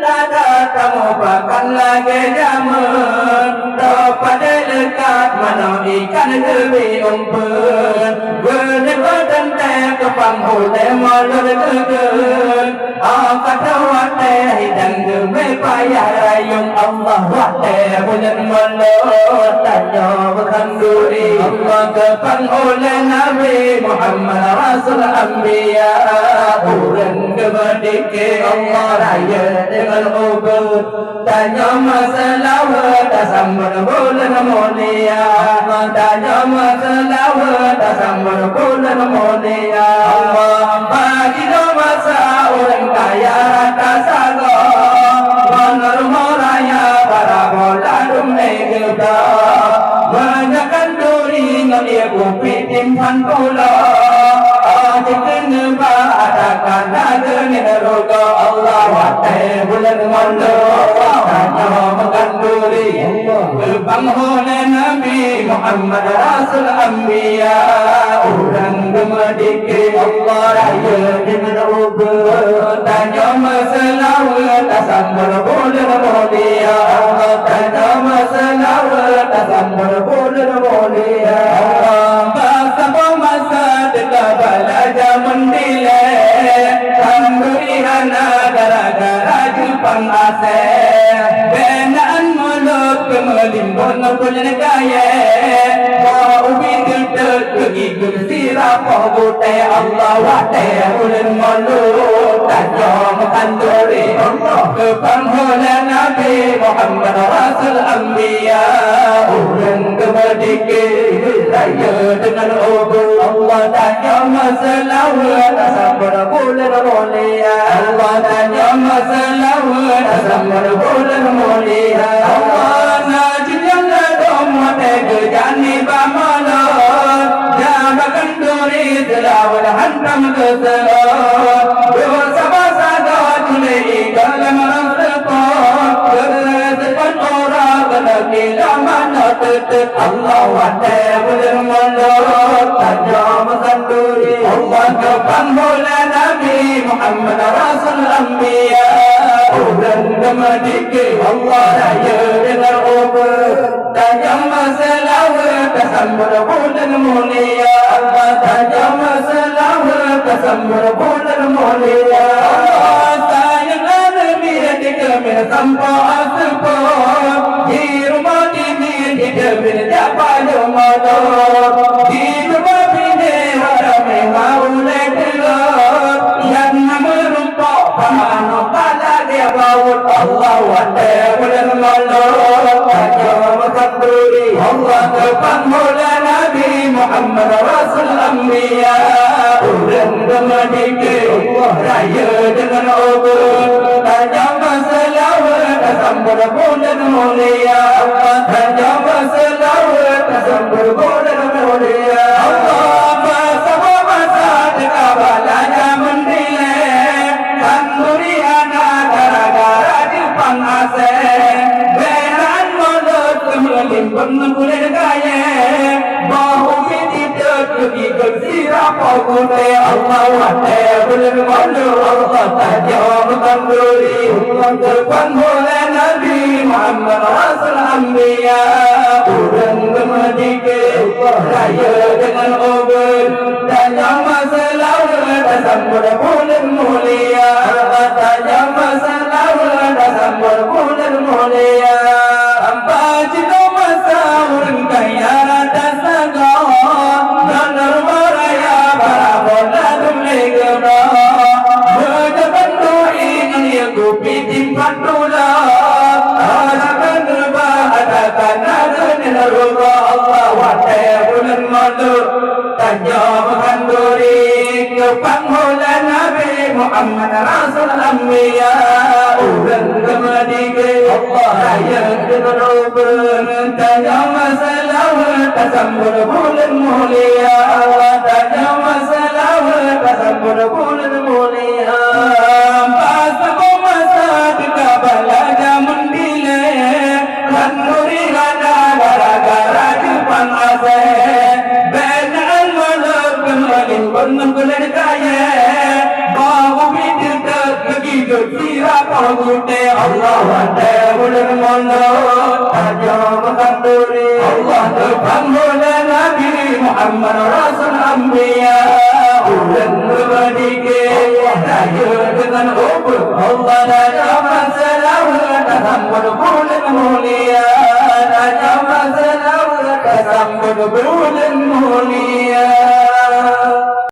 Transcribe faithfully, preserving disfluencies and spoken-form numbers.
Lada kamoe pakat lagée jameun, droe padé leukat manoe ikan geubi umpeuet. Beuneueh teuntée keupang ulée molot geugeuen. Óh ka troh watée hidang geumé payah rayeuk Allah watée buleuen molot tanyoe beukhanduri. Allah keupang ulée Nabi Muhammad Rasul Anbiya. Ureuëng geumeudike Allah rayeuk deungon ubeuet. Tanyoe meuseulaweuet tasambot buleuen mulia. Tanyoe meuseulaweuet tasambot buleuen mulia. Allah bagi doa masa ureuëng kaya rata sagoe. Ngon rumoh raya para bola dumé geudoe. Meunyoe khanduri ngon ié kupi timphan pulo. Oh, jikeuneuk ba ata kana geuneuk rugoe Allah watée buleuen molot. Tanyoe meukhanduri. Geupang ulée Nabi Muhammad Rasul Anbiya. Ureuëng geumeudike Allah rayeuk deungon ubeuet. Tanyoe meuseulaweuet tasambot buleuen mulia. Tanyoe meuseulaweuet tasambot buleuen mulia. Bak saboh masa teuka bala jameun dilée. Khanduri hana gara-gara jeupang asée. Beunan mulot keumeulimbot ngon buleuen kayée. Boh ubi teutot keu Sira poh gutée Allah watée buleuen molot tanyoe meukhanduri. Geupang ulée Nabi Muhammad Rasul Anbiya. Ureuëng geumeudike rayeuk deungon ubeuet. Allah tanyoe meuseulaweuet tasambot buleuen mulia. Allah tanyoe meuseulaweuet tasambot buleuen mulia. Allah na Nyang ladôm watée geujak nibak malôt, jak bak khanduri seulaweuet hantom geuseulôt. Dua saboh sagoe tuléh igoe lam rang seupôt, geuseupôt uroe keuneuk ilôn manoe teutot. Allah watée buleuen molôt, tanyoe meukhanduri. Allah geupang ulée Nabi Muhammad Rasul Anbiya, ureuëng geumeudike Allah rayeuk deungon ubeuet. Tanyoe meuseulaweuet tasambot buleuen mulia. Tanyoe meuseulaweuet tasambot buleuen mulia. Allah sayang aneuk miet dikeumil sampoe seupôt. Di rumoh dimiet dikeumil jak pajoh molôt. Di rumoh binéh ramé ulée keulôt. Nyang na meurumpok pah manoe ka lagée baôt. Allah watée buleuen molôt, tanyoe meukhanduri. Allah geupang ulée Nabi Muhammad Rasul Anbiya, ureuëng geumeudike rayeuk deungon ubeuet. Tanyoe meuseulaweuet tasambot buleuen mulia. Tanyoe meuseulaweuet tasambot buleuen mulia. Allah meusaboh masa teuka bala jameun dilée. Khanduri hana gara-gara jeupang asée. Beunan mulot keumeulimbot ngon buleuen kayée. Boh ubi teutot keu igoe sira poh gutée. Allah watée buleuen molôt, Allah tanyoe meukhanduri. Geupang ulée Nabi Muhammad Rasul Anbiya, ureuëng geumeudike rayeuk deungon ubeuet. Tanyoe meuseulaweuet tasambot buleuen mulia. Tanyoe meuseulaweuet tasambot buleuen mulia. Ampa jinoe masa ureuëng kaya rata sagoe, ngon rumoh raya para bola dumé geudoe. Meunyoe khanduri ngon ié kupi timphan pulo. Ajakan rubah ata kana geuneuk rugoe Allah watée buleuen molôt. Tanyoe meukhanduri geupang ulée Nabi Muhammad Rasul Anbiya, ureuëng geumeudike Allah rayeuk deungon ubeuet. Tanyoe meuseulaweuet tasambot buleuen mulia. Tanyoe meuseulaweuet tasambot buleuen mulia. Pas saboh masa teuka bala jameun dilée. Khanduri hana gara-gara jeupang asée. Beunan mulot keumeulimbot ngon buleuen kayée. Boh ubi teutot keu igoe sira poh Putih Allah watèe buleuen mondok, tajam khanduri Allah teupang buleuen Nabi Muhammad Rasul Anbiya. Buleuen beubadike, rayeuk deungon ubeueng Allah, tajam seulaweuet tasambot buleuen mulia, tajam seulaweuet tasambot buleuen